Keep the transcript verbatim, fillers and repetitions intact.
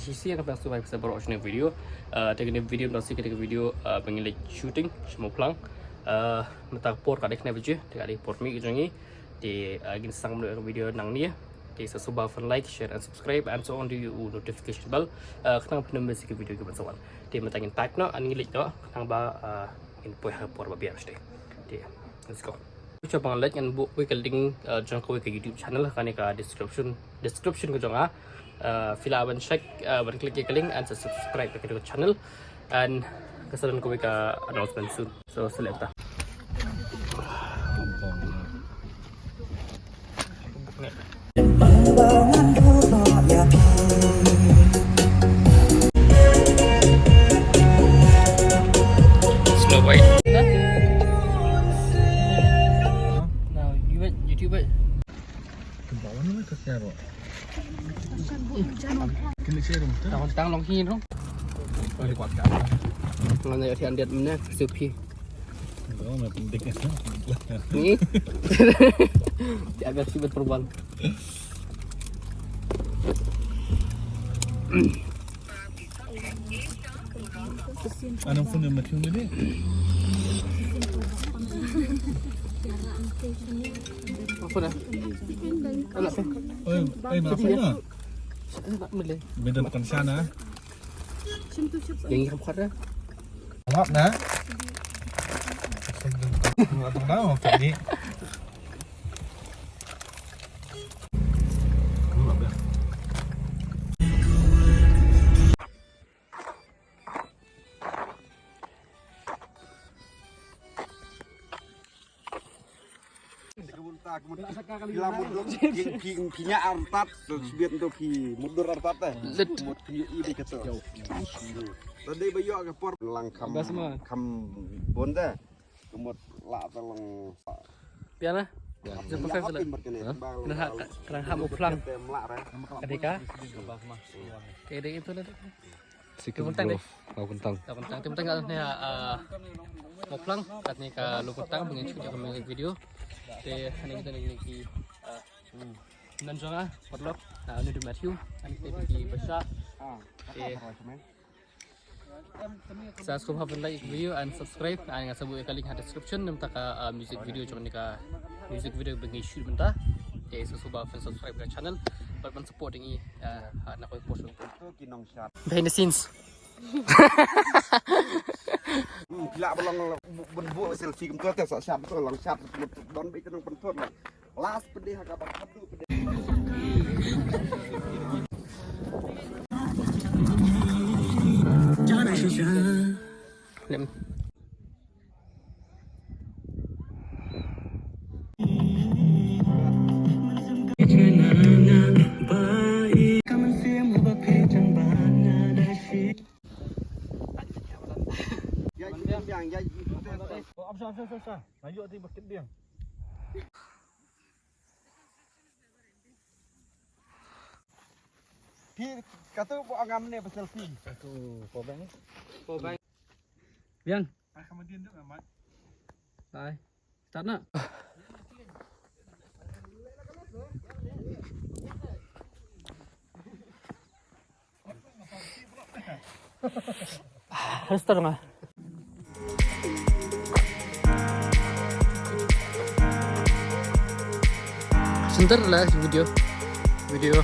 Shisha ïa phi sngewbha phi sa baroh shane video. Ah, te kane video nda si kane video, ah, ba ngi leit shooting sha Mawphlang. Ah, mynta ka por ka dei khyndai baje, te ka dei por mih ka jong ngi. Te, ah, ngin sa sdang mynta ka video nangne. Te sa sngewbha phin like, share and subscribe and sa on to u notification bell. Ah, khnang phin ym miss ïa ki video kiban sa wan. Te mynta ngin tight noh, ngi leit noh, khnang ba, ah, ngin poi ha ka por ba biang shatei. Te, let's go. Shuwa ba ngan leit ngan buh kawei ka link, eh, jong kawei ka YouTube channel ha kane ka description, description ka jong nga. Eh, phi lah ban check, eh, ban click ïa ka link and sa subscribe ïa ka channel. And ka sa don kawei ka announcement soon. So, sa leit ta. Snow White. Now, you wait, YouTube wait. Tang tang long hin rong. Mana ya tian diat mana selfie. Ni. Tiap kali sibet perban. Anong phone yung Matthew nila? Apa dah? Anak tu. Oi, oi, maaf ya. Beda bukan sana. Yang ikan bukan dah. Maaf nah. Maaf dah, maaf tadi. Phi la mutdur, phi, phi, phi ñiah artat, to sbiet to phi mutdur artat eh. Mut phi i de kato. Tadi ba ïoh ka por lang kham, kham bun de. Ka mut la ta lang. Biang na? Biang. Perfect lah. Kena ha, kena ha Mawphlang. Kadika. Kadika itu lah. Sikim Grove, Mawphlang. Mawphlang. Te mynta nga ne, ah, Mawphlang, kat ne ka Mawphlang, ba ngin shoot ïa ka music video. Te hangne kita ne ki, ah, nan jong nga, paralok, ah, une u Matthew, hangne ki Basha. Te sa sngewbha ban like video and subscribe, and nga sa buh ïa ka link ha description, namar ka, ah, music video jong ne ka music video ba ngi shoot mynta. Te sa sngewbha ban subscribe ka channel, bad ban support ïa ngi, ah, ha na kawei por. Behind the scenes. Hmm, phi lah ba long bun bu selfie kumto te sa shot to long shot don beit nang pynthut. Last pynde ha ka ba khadu pynde. Lem. Phi katu po ngam ne pasal phi. Katu po bang. Po bang. Biang. Ai, start na. Start nga. Center lah video. Video.